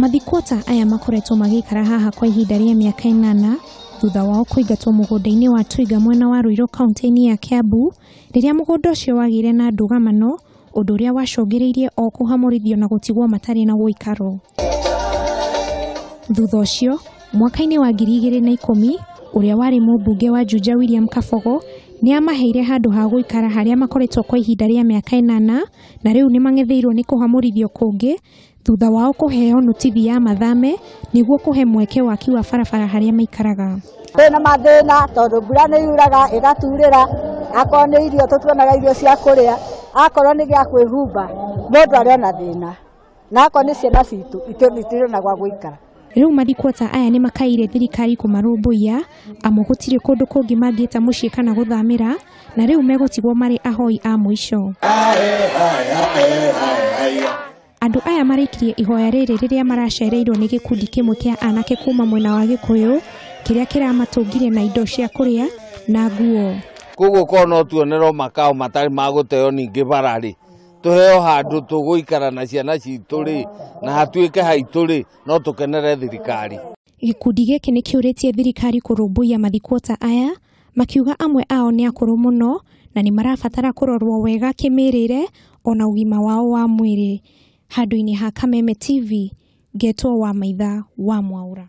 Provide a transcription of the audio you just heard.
Mathikwota aya makoretwo magĩikara haha kwa ihinda rĩa mĩaka 8 thutha wao kũingatwo mũgũnda-inĩ wa Twiga mwena wa Ruiru kaunti-inĩ ya Kiambu rĩrĩa mũgũnda ũcio wagĩire na ndũgamano, ũndũ ũrĩa wacũngĩrĩirie o kũhamũrithio na gũtigwo matarĩ na ũikaro. Thutha ũcio mwaka-inĩ wa 2010 ũrĩa warĩ mũmbunge wa Juja William Kabogo nĩ amaheire handũ ha gũikara harĩa makoretwo kwa ihinda rĩa mĩaka 8 na rĩu nĩ mang'etheirwo nĩ kũhamũrithio kũngĩ thutha wao kũheo notithi ya mathame nĩguo kũhe mweke waki wa barabara harĩa maikaraga. Kwĩna mathĩna tondũ mbura nĩ yuraga ĩgaturĩra, akorwo nĩ irio tũtuonaga irio cia kũrĩa, akorwo nĩ gĩa kwĩhumba mũndũ arĩ ona thĩna, na akorwo nĩ ciana citũ itirĩ na gwa gũikara. Rĩu mathikwota aya nĩ makaire thirikari kũmarũmbũiya amu gũtirĩ kũndũ kũngĩ mangĩta mũciĩ kana gũthamĩra, na rĩu megũtigwo marĩ ahoi a mũico. Andũ aya marĩkirie ihoya rĩrĩ rĩrĩa maracereirwo nĩ gĩkundi kĩmwe kĩa anake kuma mwena wa Gĩkũyũ kĩrĩa kĩramatũngire na indo cia kũrĩa na nguo. Koguo korwo no tuonerwo makao matarĩ ma gũteo ningĩ bara rĩ, tũheo handũ tũgũikara na ciana citũ rĩ, na hatuĩke haitũ rĩ, no tũkenere thirikari. Gĩkundi gĩkĩ nĩ kĩũrĩtie thirikari kũrũmbũiya mathikwota aya, makiuga amwe ao nĩ akũrũ mũno na nĩ marabatara kũrorwo wega kĩmĩrĩre ona ũgima wao wa mwĩrĩ. Handũ-inĩ ha Kameme TV, ngetwo wa Maitha wa Mwaura.